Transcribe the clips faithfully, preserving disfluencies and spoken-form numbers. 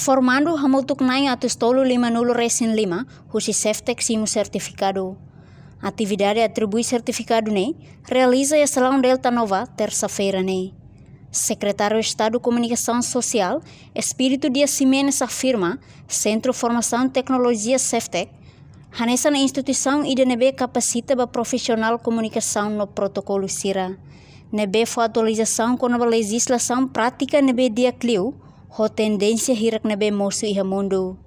Formandu hamutuk na'in atus tolu lima-nulu resin lima husi Ceftek simu sertifikadu. Atividade atribui sertifikadu ne'e realiza iha Salaun Delta Nova, tersa-feira ne'e. Sekretáriu Estadu Komunikasaun Sosiál, Espírito Dias Ximenes afirma, Sentru Formasaun Teknolojia Ceftek hanesan instituisaun ida ne'ebé kapasita ba profisionál komunikasaun no protokolu sira, ne'ebé fó atualizasaun kona-ba lejizlasaun, prátika ne'ebé di'ak liu ho tendénsia hirak ne'ebé mosu iha mundu.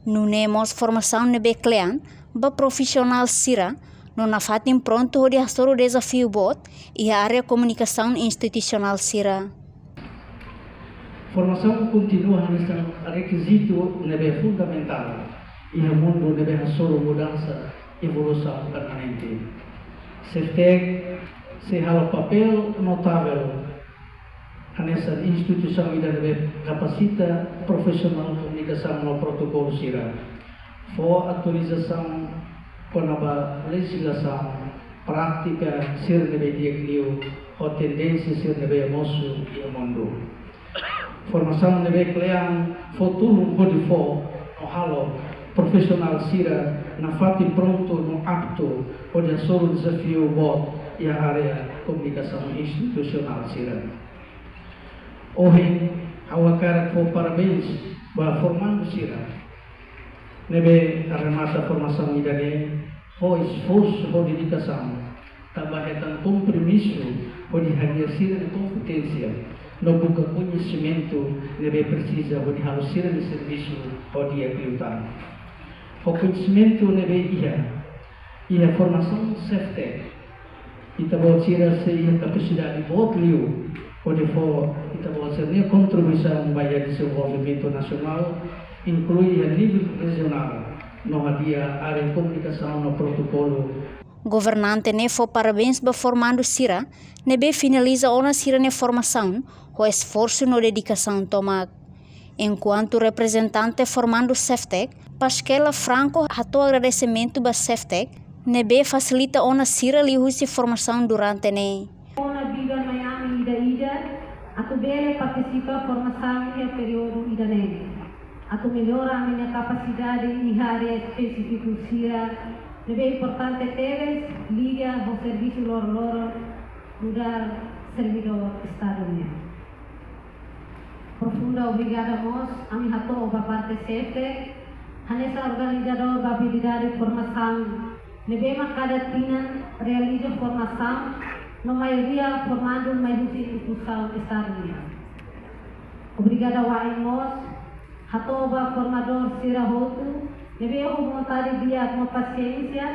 Nune'e mós formasaun ne'ebé kle'an ba profisionál sira no nafatin prontu hodi hasoru dezafiu boot iha área komunikasaun institusionál sira. Formasaun kontinua hanesan rekizitu ne'ebé fundamentál iha mundu ne'ebé hasoru mudansa, evolusaun permanente. Ceftek sei halo papél notável hanesan instituisaun ida ne'ebé kapasita profisionál komunikasaun no protokolu sira, fó atualizasaun kona-ba lejizlasaun, prátika sira ne'ebé di'ak liu ho tendénsia sira ne'ebé mosu iha mundu. Formasaun ne'ebé kle'an fó tulun hodi fó no halo profisionál sira nafatin prontu no aptu hodi hasoru dezafiu boot iha área komunikasaun institusionál sira. Ohin, ha'u hakarak fó parabéns ba formandu sira ne'ebé remata formasaun ida-ne'e ho esforsu, ho dedikasaun, tanba hetan kompromisu hodi hadi'a sira-nia kompeténsia no buka koñesimentu ne'ebé presiza hodi halo sira-nia servisu ho di'ak liután. Ho koñesimentu ne'ebé iha, iha formasaun Ceftek, ita-boot sira sei iha kapasidade boot liu hodi fó ita-boot sira-nia kontribuisaun ba iha dezenvolvimentu nasionál, inklui iha nivel rejionál, no hadi'a área komunikasaun no protokolu. Governante ne'e fó parabéns ba formandu sira ne'ebé finaliza ona sira-nia formasaun ho esforsu no dedikasaun tomak. Enkuantu reprezentante formandu Ceftek, Pasquela Franco hato'o agradesimentu ba Ceftek ne'ebé fasilita ona sira liuhusi formasaun durante ne'e. Ona biban mai ami ida-idak atu bele partisipa formasaun iha períodu ida-ne'e, atu mellora ami-nia kapasidade iha área espesífiku sira ne'ebé importante tebes liga ho servisu loroloron nu'udar servidór Estadu nian. Profundu obrigada mós ami hato'o ba parte Ceftek, hanesan organizadór ba atividade formasaun ne'ebé mak kada tinan realiza formasaun no maioria formandu mai husi instituisaun Estadu nian. Obrigada wa'in mós hato'o ba formadór sira hotu ne'ebé ho vontade di'ak no pasiénsia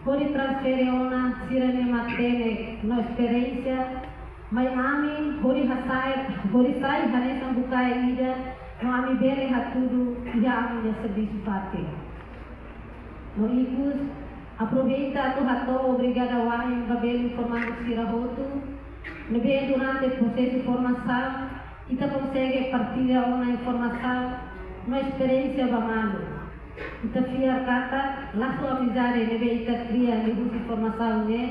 hodi transfere ona sira-nia matenek no esperiénsia mai ami hodi hasai, hodi sai hanesan bukae ida no ami bele hatudu iha ami-nia servisu fatin. No ikus, aproveita atu hato'o obrigada wa'in ba belun formandu sira hotu ne'ebé durante prosesu formasaun ita konsege partilla ona informasaun no esperiénsia ba malu. Ita fiar katak lasu amizade ne'ebé ita kria liuhusi formasaun ne'e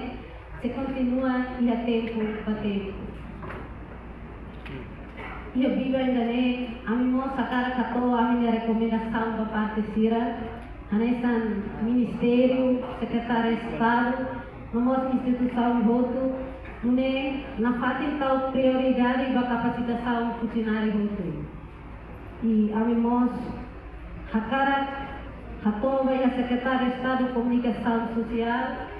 sei kontinua iha tempu ba tempu. Iha biban ida-ne'e, ami mós hakarak hato'o ami-nia rekomendasaun ba parte sira, hanesan ministériu, sekretáriu Estadu, no mós instituisaun hotu, nune'e nafatin tau prioridade ba kapasitasaun funsionáriu hotu. I ami mós hakarak hato'o ba iha Sekretáriu Estadu Komunikasaun Sosiál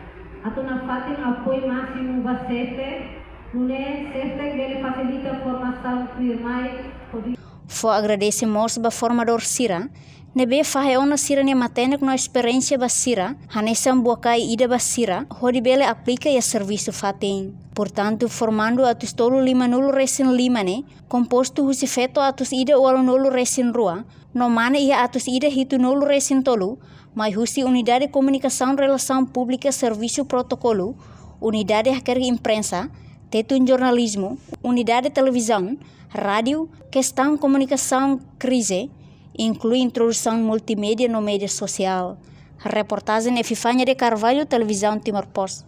atu nafatin apoiu másimu ba Ceftek, nune'e Ceftek bele fasilita formasaun tuirmai hodi. Fó agradese mós ba formadór sira ne'ebé fahe ona sira-nia matenek no esperiénsia ba sira hanesan bukae ida ba sira hodi bele aplika iha servisu fatin. Portantu, formandu atus tolu lima-nulu resin lima ne'e kompostu husi feto atus ida ualu-nulu resin rua no mane iha atus ida hitu-nulu resin tolu, mai husi Unidade Komunikasaun Relasaun Públika Servisu Protokolu, Unidade Hakerek Imprensa, Tetun Jornalizmu, Unidade Televizaun, Rádiu, Kestaun Komunikasaun Krize, inklui introdusaun multimédia no média sosiál. Reportajen Epifania de Carvalho, Televizaun Timor Post.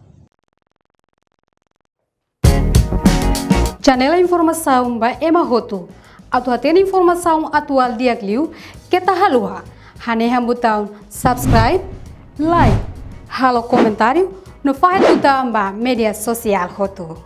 Janela informasaun ba ema hotu. Atu hatene informasaun atuál di'ak liu, keta haluha hanehan butaun subscribe, like, halo komentáriu no fahe tutan ba média sosiál hotu.